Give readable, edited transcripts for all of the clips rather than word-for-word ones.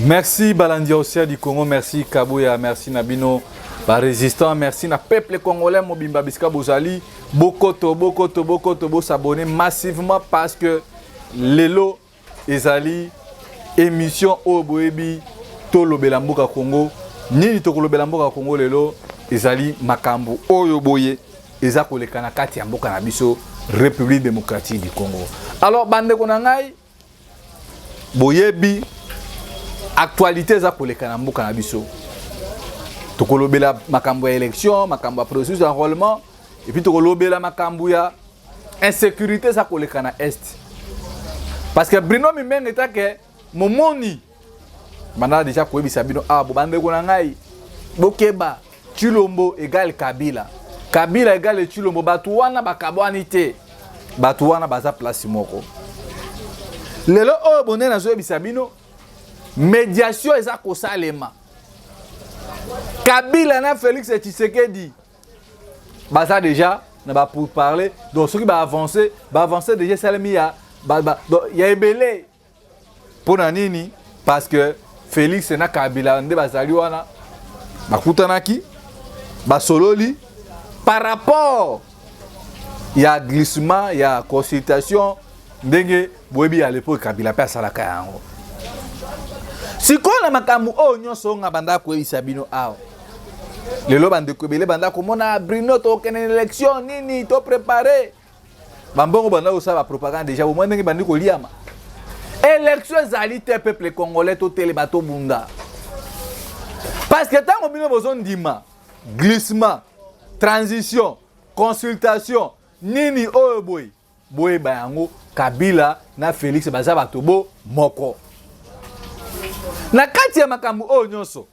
Merci balandi ya Océan du Congo, merci Kabuya, merci na bino ba résistants, merci na peuple congolais mobimba bisika bozali, bokoto bokoto bokoto bo s'abonner massivement parce que lelo ezali émission oyo boyebi tolobela mboka Congo. Nini tokolobela mboka Congo lelo ezali makambo oyo boye eza koleka na kati ya mboka na biso République démocratique du Congo. Alors bandeko na ngai boyebi actualité eza koleka na mboka na biso tokolobela makambo ya élection makambo ya processus d'enrôlement et puis tokolobela makambo ya insécurité eza koleka na est parce que Bruno Mimbenga etake momoni banda deja koyebisa bino awa bo bandeko na ngai bokeba Tshilombo égale Kabila Kabila égale Tshilombo bato wana bakabwani te bato wana baza place moko lelo oyo bonde nazoyebisa bino médiation eza kosalema Kabila na Félix Tshisekedi baza déjà na ba pourparler donc soki ba avancer ba avancer déjà esalemi ya ba, ba, donc, ya ebele Mpo na nini? Parce que Felix na Kabila nde bazali wana bakutanaki basololi par rapport ya glissement ya consultation ndenge boyebi ya l'époque Kabila mpe asalaka yango. Sikoyo na makambo oyo nyonso oyo nga banda koyebisa bino awa lelo bandeko ebele banda komona Bruno tokende na élection nini to prepare bambongo banda kosala bapropagande deja bomoi ndenge bandi koliama élection ezali te peuple congolais totelema tobunda parce que ntango bino bozondima glissement transition consultation nini oyo boye boyeba yango kabila na félix baza bato bo moko na kati ya makambo oyo nyonso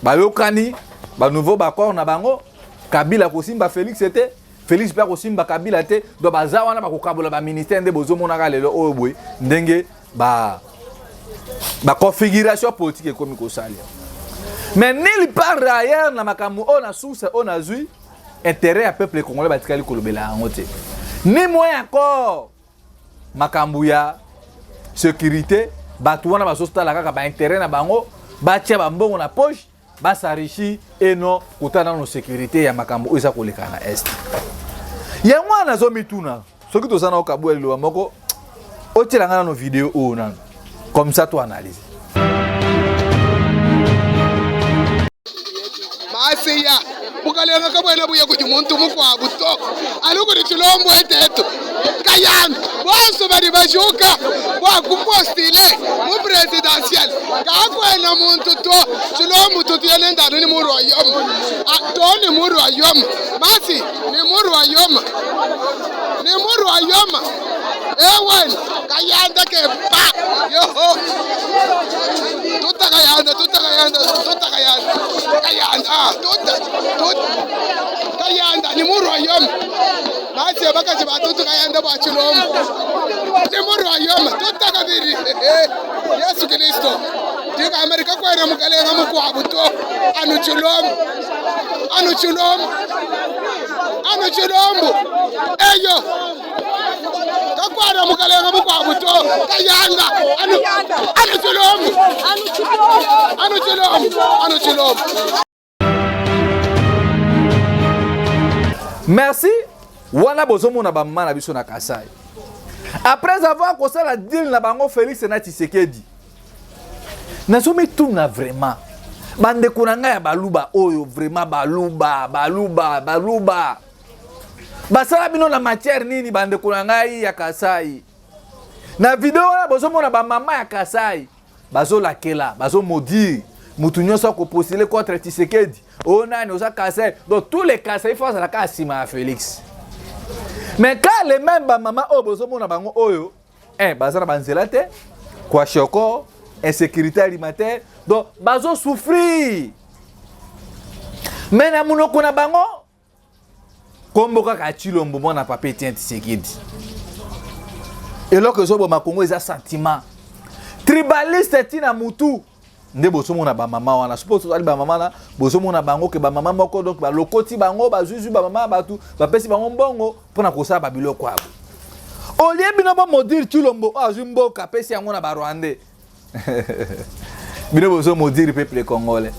bayokani ba nouveau ba accord na bango kabila kosimba felix te felix mpe akosimba kabila te donc baza wana bakokabola baministère nde bozomonaka lelo oyo boye ndenge ba baconfiguration politique ekomi kosalela mais nulle part ailleurs na makambo oyo na source oyo nazwi intérêt ya peuple congolais batikali kolobela yango te ni moins encore makambo ya sécurité bato wana bazotala kaka baintérêt na bango batia bambongo na poche bas'enrichir et non kotala nano sécurité ya makambo oyo eza koleka na est yango wana nazomituna soki toza na okabuya liloba moko otiela ngai nano video oyo nano comme ça to analyse Masiya bukalenga kabuena buya kudi muntu mukuabu to, anu kudi tshilombo etetu kayambi bonso badi bajuka bua kupostile mu presidentiel kakuena muntu to tshilombo tutuye nende anu ni mu royaume to ni mu royaume masi ni mu royaume ni mu royaume ewen kayanda ke pa yoho tuta kayanda tuta kayanda tuta kayanda kayanda ah, tuta tuta kayanda ni mu royaume basi bakaji batutu kayanda bwa chilombo ni mu royaume tuta kabiri Yesu Kristo tika Amerika kwena mukalenga mukwabu to anu chilombo anu chilombo anu chilombo eyo kakwana mukalenga mukwabu to kayanda anu anu chilombo anu chilombo anu chilombo Merci wana bozomona bamama na biso na Kasai après avoir kosala deal na bango Félix na Tshisekedi nazomituna vraiment bandeko na ngai ya baluba oyo vraiment baluba baluba baluba basala bino na matière nini bandeko na ngai ya Kasai na video wana bozomona bamama ya Kasai bazolakela bazomodire mutu nyonso akopostule contre Tshisekedi oyo nani oza Kasai donc tous les Kasai faut azala kaka nsima ya Félix mais quand les mêmes bamama oyo bozomona bango oyo eh, baza na banzela te kwashiorkor insécurité alimentaire donc bazosouffrir mais na monoko na bango kombo kaka ya Tshilombo mwana papa Etienne Tshisekedi eloko ezoboma Congo eza sentiment tribaliste tina mutu nde bozomona bamama wana soki tozali bamama na bozomona bango ke bamama moko donc balokoti bango bazwizwi bamama ya bato bapesi bango mbongo mpo na kosala babiloko yabo olie bino bomodire Tshilombo oyo azwi mboka apesi yango na barwandais. Bino bozo maudire peuple congolais.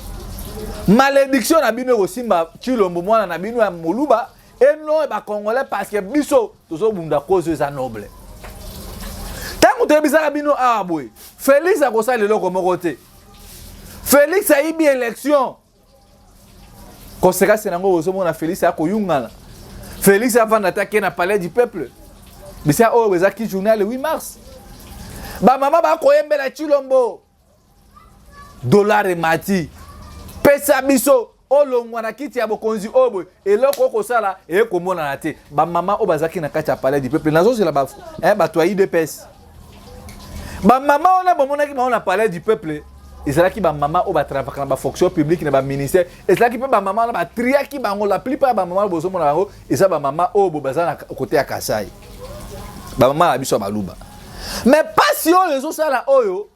Malédiction na bino ekosimba Tshilombo mwana na bino ya moluba et non ba congolais parce que biso tozobunda cause eza noble. Tango toyebisaka bino awa boye, Félix akosala eloko moko te. Félix ayibi élection. Conséquence nango ozomona Félix akoyungana. Félix avanda ata ke na palais du peuple. Bisa oyo ezaki journal le 8 mars. Ba mama bakoyembela Tshilombo. Dollar emati. Pesa biso olongwa na kiti ya bokonzi oyo boye eloko okosala eye komonana te. Ba mama oyo bazalaki na kati ya palais du peuple nazozela ba eh, bato ya UDPS. Ba mama wana bomonaki bango na palais du peuple ezalaki bamama oyo batravaka na bafonction publique na baministère, ezalaki mpe bamama wana batriaki bango. La plupart ya bamama oyo bozomona bango eza bamama oyo bo baza na kote ya Kasai, bamama na biso ya Baluba. Mais pasi oyo ezosala oyo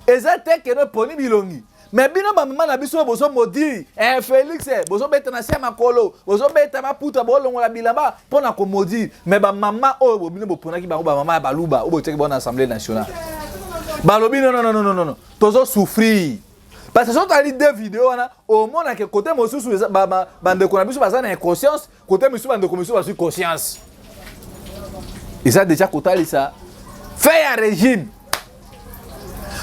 eza te keno poni bilongi. Mais bino bamama na biso oyo bozomodire eh, Félix eh, bozobeta na se ya makolo, bozobeta maputa, bolongola bilamba mpo na komodire. Mais bamama oyo bino boponaki bango, bamama ya Baluba oyo botiaki bango na Assemblée nationale, balobi non, non, non, non, non, non, tozosouffrir. Parce que soki otali deux video wana, omonake kote mosusu bandeko na biso baza na inconscience, kote mosusu bandeko mosusu bazwi conscience. Eza déjà kotalisa fait ya régime.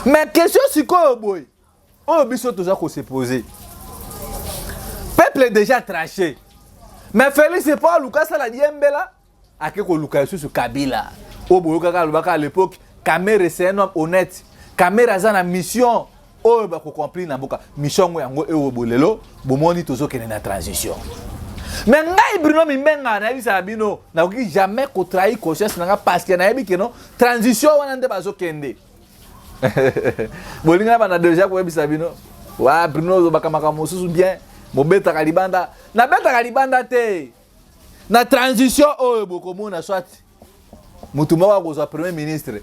Mais question sikoyo boye oyo biso toza kose poser, peuple déjà traché, mais Félix po aluka asala diembela, ake koluka lisusu Kabila oyo boyokaka alobaka à l'époque: Kamerhe, c'est un homme honnête, Kamerhe aza na mission oyo bakocomplir na mboka. Mission yango yango oyo bolelo bomoni tozokende na transition. Mais ngai Bruno Mimbenga nayebisaka bino, nakoki jamais kotrahir conscience na nga parce que nayebi keno transition wana nde bazokende. Bolinga bana déjà koyebisa bino wa Bruno ozobaka makambo mosusu bien, bobetaka libanda. Nabetaka libanda te. Na transition oyo bokomona soit mutu moko akozwa premier ministre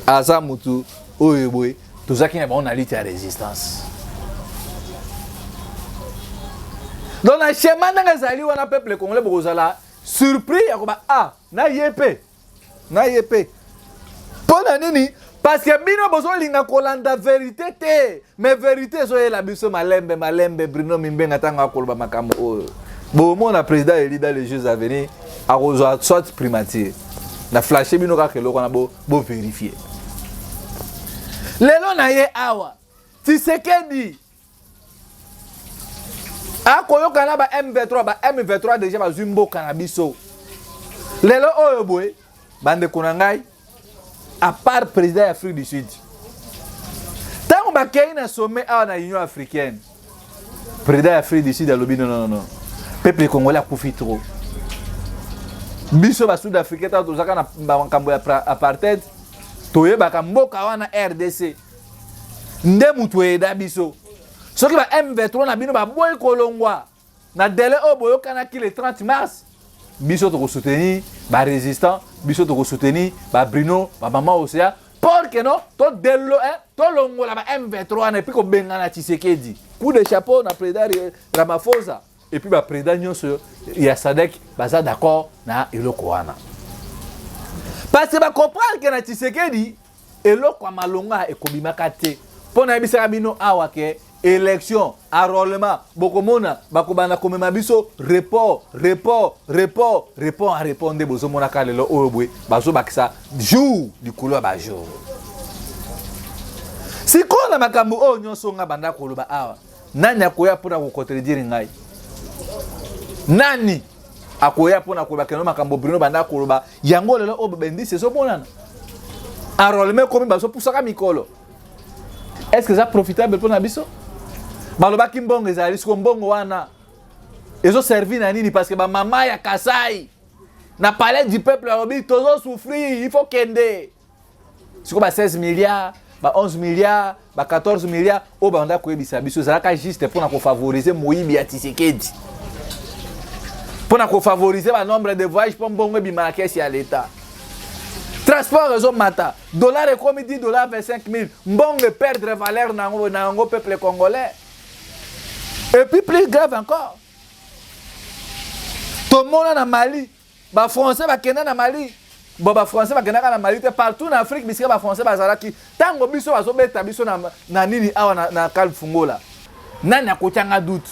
aza mutu oyo boye tozalaki na bango na lutte ya résistance. Donc na schéma ndenge ezali wana, peuple congolais bokozala surpris ya koba a na ye mpe na ye mpe. Mpo na nini? Parce que bino bozolinga kolanda vérité te, mais vérité ezoyela biso malembe malembe. Bruno Mimbenga ntango akoloba makambo oyo, bomona président élu dans les jours à venir akozwa soit primature. Na flashe bino kaka eloko wana, bovérifie lelo na ye awa. Tshisekedi akoyoka na ba M23. Ba M23 déjà bazwi mboka na biso lelo oyo boye. Bandeko na ngai, à part président ya Afrique du Sud, ntango bakei na sommet awa na Union africaine, président ya Afrique du Sud alobi: non, non, non, peuple congolais akufi trop. Biso basud africain, ntango tozalaka na makambo ya apartheid, toyebaka mboka wana RDC nde mutu eyeda biso. Soki ba M23 na bino baboyi kolongwa na délai oyo boyokanaki le 30 mars, biso tokosoutenir barésistant, biso tokosoutenir baBruno, bamama Océa, pour que no todelo tolongola ba M23 wana et puis kobengana Tshisekedi. Coup de chapeau na président Ramaphosa et puis baprésident nyonso ya SADC baza d'accord na eloko wana parce que bacomprendre ke na Tshisekedi eloko ya malonga ekobimaka te. Mpo nayebisaka bino awa ke élection, enrôlement, bokomona bakobanda komema biso report, report, report, report, report. Nde bozomonaka lelo oyo boye bazobakisa jour likolo ya bajour. Sikoyo na makambo oyo nyonso nga banda koloba awa, nani akoya mpona kocontredire ngai? Nani akoya mpona koloba keno makambo Bruno banda koloba yango lelo oyo bendisi ezomonana, enrôlement ekomi bazopusaka mikolo? Est ce que eza profitable mpona biso? Balobaki mbongo ezali. Siko mbongo wana ezoservi na nini? Parce que bamama ya Kasai na palais du peuple balobi: tozosouffrir, il faut kende. Siko ba 16 milliards, ba 11 milliards, ba 14 milliards oyo banda koyebisa biso ezalaka juste mpona kofavoriser moyibi ya Tshisekedi, mpona kofavoriser banombre de voyage, mpo mbongo ebima na caisse ya l'État. Transport ezomata, dollar ekomi 10 dollar 25 000, mbongo eperdre valeur na yango na yango, peuple congolais. Et puis plus grave encore, tomona na Mali, bafrançais bakenda na Mali. Bon, bafrançais bakendaka na Mali te, partout na Afrique bisika bafrançais bazalaki. Ntango biso bazobeta biso na nini awa na Kalfungola, nani akotianga doute?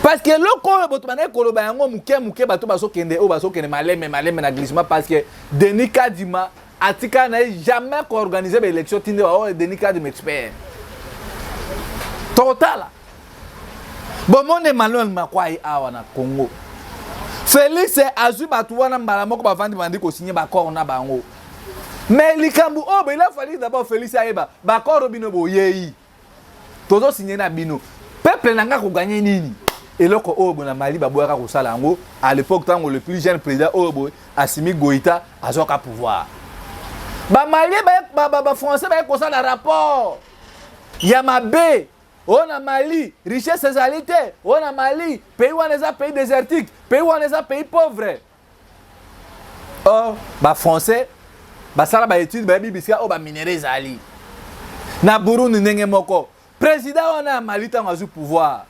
Parce que eloko oyo bato bandaki koloba yango moke moke, bato bazokende, oyo bazokende maleme maleme na glissement, parce que Denis Kadima atikala na ye jamais koorganiser baélection. Tinde baoyo Denis Kadima expert, tokotala. Bomoni Emmanuel Macron awa na Congo, Félix azwi bato wana mbala moko, bavandi, bandi kosigner baaccord na bango. Mais likambo oyo, il a fallu d'abord Félix ayeba baaccord bino boyei tozosigner na bino, peuple na nga kogagner nini? Eloko oyo boye na Mali baboyaka kosala yango à l'époque, ntango le plus jeune président oyo boye Assimi Goïta azwaka pouvoir. Bamalien, bafrançais baye kosala rapport ya mabe oyo na Mali richesse ezali te, oyo na Mali pays wana eza pays désertique, pays wana eza pays pauvre. Or bafrançais basala baétude, bayebi bisika oyo baminerais ezali. Na Burundi ndenge moko. Président wana ya Mali, ntango azwi pouvoir,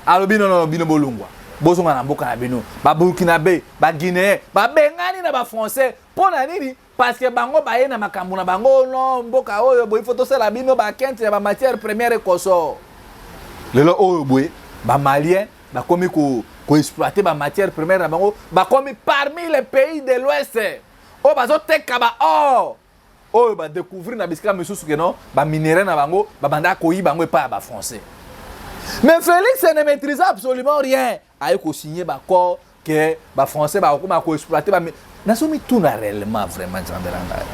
alobi: "Nonono, bino bolongwa, bozonga na mboka na bino." Baburkinabé, baguinéen babengani na bafrançais. Mpo na nini? Parce que bango baye na makambo na bango. No mboka oyo boye, fo tosala bino bakente ya bamatière première ekoso. Lelo oyo boye, bamalien bakomi koexploiter bamatière première na bango, bakomi parmi les pays de l'Ouest oyo bazoteka baor oyo badécouvrir na bisika misusu ke non, baminerais na bango babanda koyiba bango epai ya bafrançais. Mais Félix ne maîtrise absolument rien, aye kosigner baaccord ke bafrançais bakokoma koexploiter. Nazomituna réellement, vraiment, Nzambe na ngai,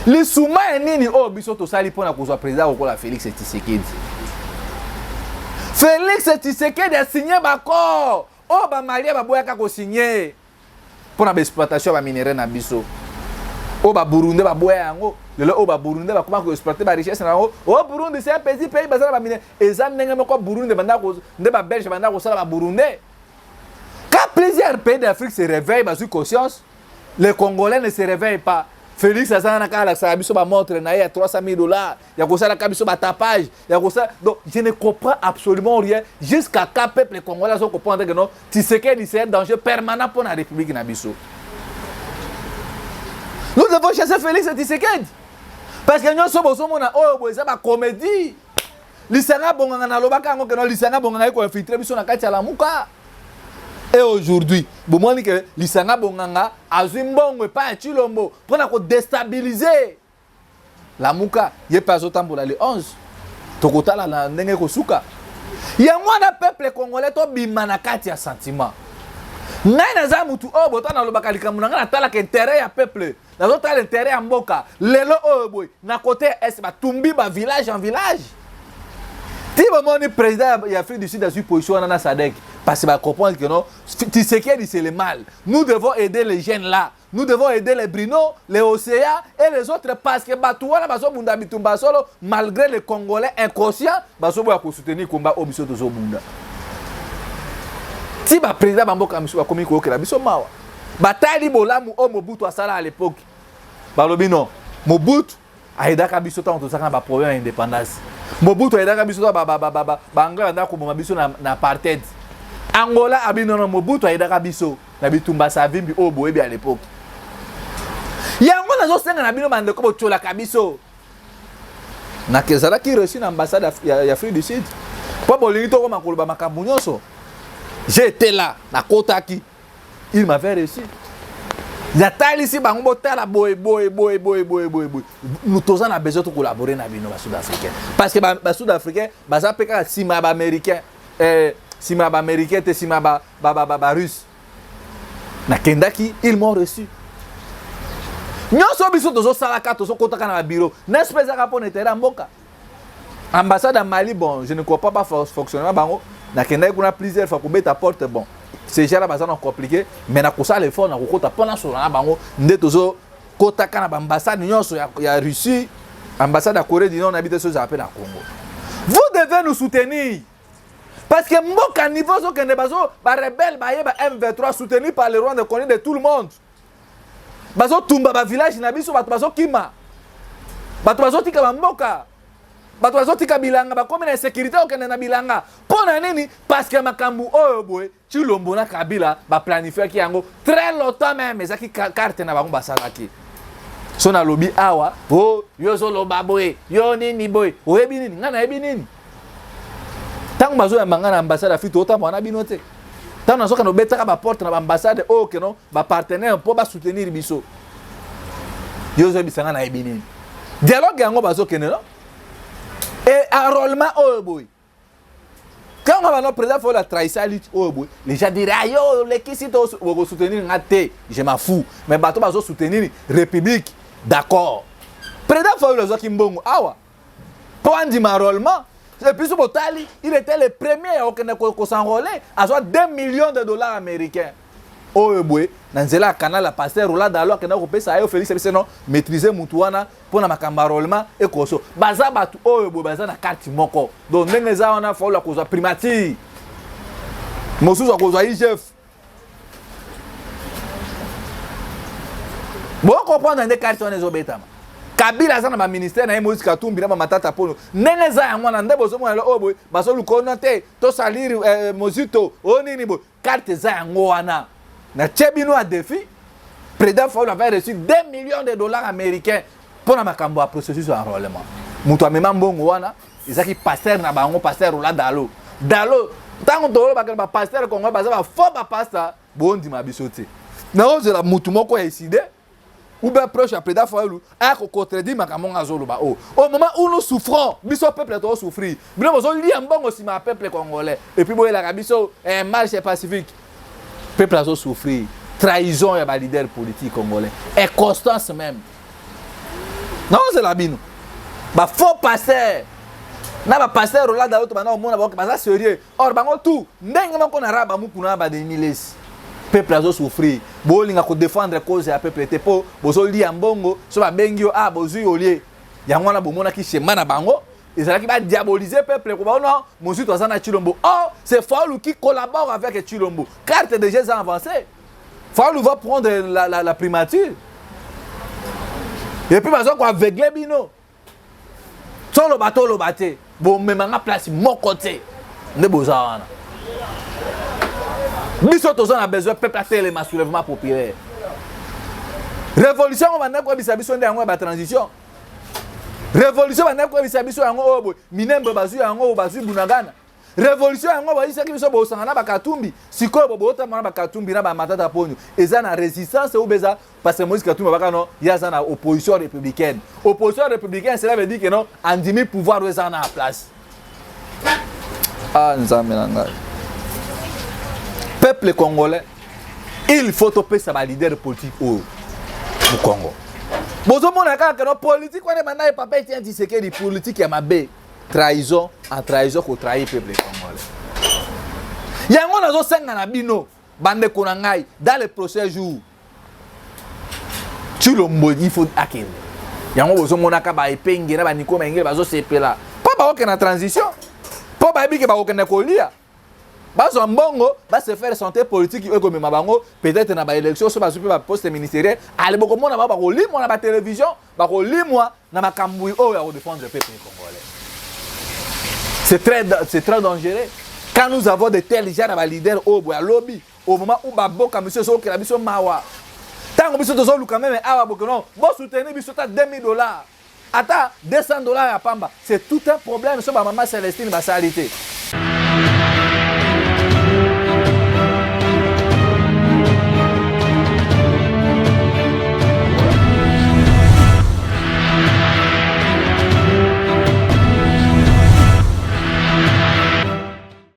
lisuma ya nini oyo biso tosali mpona kozwa président kokola Félix Tshisekedi? Félix Tshisekedi asigner baaccord oyo bamalien baboyaka kosigner mpona baexploitation ya baminerais na biso, oyo baburundais baboya yango. Lelo oyo baburundais bakoma koexploiter barichesse na yango. Oyo Burundi, c'est un petit pays, baza na baminerais. Eza ndenge moko Burundi nde babelge banda kosala baburundais. Quand plusieurs pays d'Afrique se réveillent, bazwi conscience, les Congolais ne se réveillent pas. Félix aza na kaka alakisaka biso bamontre na ye ya 300 000 $, ya kosalaka biso batapage, ya kosala. Donc je ne comprends absolument rien jusqu'à quand peuple congolais azo comprendre que non, Tshisekedi, c'est un danger permanent pour la République na biso. Nous devons chasser Félix Tshisekedi, parce que nyonso bozomona oyo boye eza bacomédie. Lisanga Bonganga, nalobaka yango ke non, Lisanga Bonganga ekoinfiltrer biso na kati ya Lamuka. Et aujourd'hui bomoni ke Lisanga Bonganga azwi mbongo epai ya Tshilombo mpona kodéstabiliser Lamuka. Ye mpe azotambola. Le 11 tokotala na ndenge kosuka yango wana. Peuple congolais, tobima na kati ya sentiment. Ngai naza mutu oyo bota nalobaka likambo na ngai, natalaka intérêt ya peuple, nazotala intérêt ya mboka. Lelo oyo boye, na côté ya Est, batumbi bavillage en village. Ti bomoni président ya Afrique du Sud azwi position wana na SADC, parce que bacomprendre que non, Tshisekedi, c'est le mal. Nous devons aider les jeunes là, nous devons aider les Bruno, les Océa et les autres, parce que bato wana bazobunda bitumba solo, malgré les Congolais inconscients bazoboya kosoutenir komba oyo biso tozobunda. Ti baprésident bamboka misusu bakomi koyokela biso mawa, batali bolamu oyo Mobutu asala à l'époque, balobi: "Non, Mobutu ayedaka biso ntango tozalaka na baproblème ya indépendance. Mobutu ayedaka biso ntango baanglais bandaka koboma biso na apartheid." Angola abi: "Nono, Mobutu ayedaka biso na bitumba Savimbi oyo boyebi à l'époque." Yango nazosenga na bino bandeko botiolaka biso. Nakezalaki reçu na ambassade ya Afrique du Sud mpo bolingi tokoma koloba makambo nyonso. J'étais là, nakotaki, il m'avait reçu, natalisi bango: "Botala boye boye boye boye boye boye boye, toza na besoin tocollaborer na bino basud africain", parce que basud africain baza mpe kaka nsima ya baaméricain, nsima ya baaméricain te, nsima ya barusse. Nakendaki, ils m'ont reçu. Nyonso biso tozosalaka, tozokotaka na babiro, n'est-ce pas? Ezaka mpo na intérêt ya mboka. Ambassade ya Mali, bon, je ne crois pas fonctionnement bango. Nakendaki kuna plusieurs fois kobeta porte. Bon, ces gens là baza na compliqué, mais nakosala effort, nakokota mpo nasola na bango. Nde tozokotaka na baambassade nyonso ya Russie, ambassade ya Corée du Nord, nayebi te so ezala mpe na Congo. Vous devez nous soutenir, parce que mboka niveau ozokende, bazo barebelle baye ba M23 soutenu par le Rwanda, connu de tout le monde, bazotumba bavillage na biso, bato bazokima, bato bazotika bamboka, bato bazotika bilanga, bakomi na insécurité okende na bilanga. Mpo na nini? Parce que makambo oyo boye Tshilombo na Kabila baplanifiaki yango très longtemps même, ezalaki carte na bango basalaki. So nalobi awa, o oh, yo ozoloba boye, yo nini boye, oyebi nini, ngai nayebi nini. Ntango bazoyamba ngai na ambassade Afrique, totambola na bino te. Ntango nazokende obetaka baporte na baambassade oyo keno bapartenaire mpo basoutenir biso, yo ozoyebisa ngai nayebi nini. Dialogue yango bazokende no e enrôlement oyo boye. Quand on va président faut la trahir lutte oyo boye, les gens diraient ayo olekisi, to okosoutenir nga te, je m'en fous. Mais bato bazosoutenir république, d'accord. Président Fayulu azwaki mbongo awa mpo andima enrôlement. Et puis botali, il était le premier ya kokende kos'enrôler, azwa 2 millions de dollars américains oyo boye na nzela ya canal ya pasteur Roland Dalo. Akenda kopesa ye Félix biso no maîtriser mutu wana mpo na makambo ya enrôlement. Ekoso baza bato oyo boye baza na carte moko. Donc ndenge eza wana, Fayulu akozwa primature, mosusu akozwa IGF. Bocomprendre nde carte wana ezobetama. Kabila aza na baministère na ye, Moïse Katumbi na bamatata Mpono. Ndenge eza yango wana nde bozomona lelo oyo boye bazoluka ono te tosaliri Mozito oyo nini boye. Carte eza yango wana. Natie bino ya défi: président Fayulu avait reçu 2 millions de dollars américains mpo na makambo ya processus ya enrôlement. Moto amema mbongo wana ezalaki pasteur na bango, pasteur Roland Dalo. Dalo, ntango tolobaka bapasteur congo baza bafaux bapasteur, bondima biso te. Naozela mutu moko ya ECiDé ou bien proche ya président Fayulu aya kocontredire makambo ngo azoloba oyo. Au moment où nous souffrons, biso peuple tozosouffrir, bino bozolia mbongo nsima ya peuple congolais. Et puis boyelaka biso marche pacifique. Peuple azosouffrir, trahison ya baleader politique congolais, inconstance même. Naozela bino bafaux pasteur na bapasteur Roland Dalo to banda komona bango baza sérieux, or bango tout ndenge moko na raba mukuna na baDenis Lessie. Peuple azosouffrir, bolinga kodéfendre cause ya peuple te mpo bozolia mbongo. So babengi yo, ah, bozwi olie yango wana. Bomonaki schéma na bango ezalaki badiaboliser peuple ko baona Mozito aza na Tshilombo. Or c'est Fayulu qui collabore avec Tshilombo. Carte déjà eza avancé, Fayulu va prendre la primature et puis baza koaveugle bino. Toloba, toloba te, bomemanga place moko te. Nde boza wana, biso toza na besoin peuple atelema, soulèvement populaire, révolution. Yango banda koyebisa biso nde yango ya batransition, révolution banda koyebisa biso yango oyo boye. Minembe bazwi yango oyo, bazwi Bunagana. Révolution yango bayisaki biso bosanga na bakatumbi. Sikoyo bo bootama na bakatumbi na bamatata Ponyo, eza na résistance oyo eza parce que Moïse Katumbi abaka no, ye aza na opposition républicaine. Opposition républicaine, cela veut dire que non, andimi pouvoir oyo eza na place. Ah, Nzambe na ngai! Peuple congolais, il faut topesa baleader politique oyo mokongo. Bozomona kaka keno politique wana ebanda ye papa Etienne Tshisekedi, politique ya mabe, trahison en trahison, kotrahir peuple congolais. Yango nazosenga na bino, bandeko na ngai, dans les prochains jours, Tshilombo il faut akende. Yango bozomonaka baepenge na baniko mayengele bazosepela mpo bakokende na transition, mpo bayebi ke bakokende kolia, bazwa mbongo, base faire santé politique oyo ekomema bango peut-être na baélection. So bazwi mpe baposte ministériel, ale bokomona bango bakolimwa na batélévision, bakolimwa na makambo oyo ya kodéfendre peuple congolais. C'est très dangereux quand nous avons de tels gens na baleader oyo boye. Alobi au moment où baboka biso ezokokela biso mawa, ntango biso tozoluka même awa boke non, bosoutenir biso ta 2000 dollars, ata 200 dollars ya pamba, c'est tout un problème. So bamama Célestine basali te.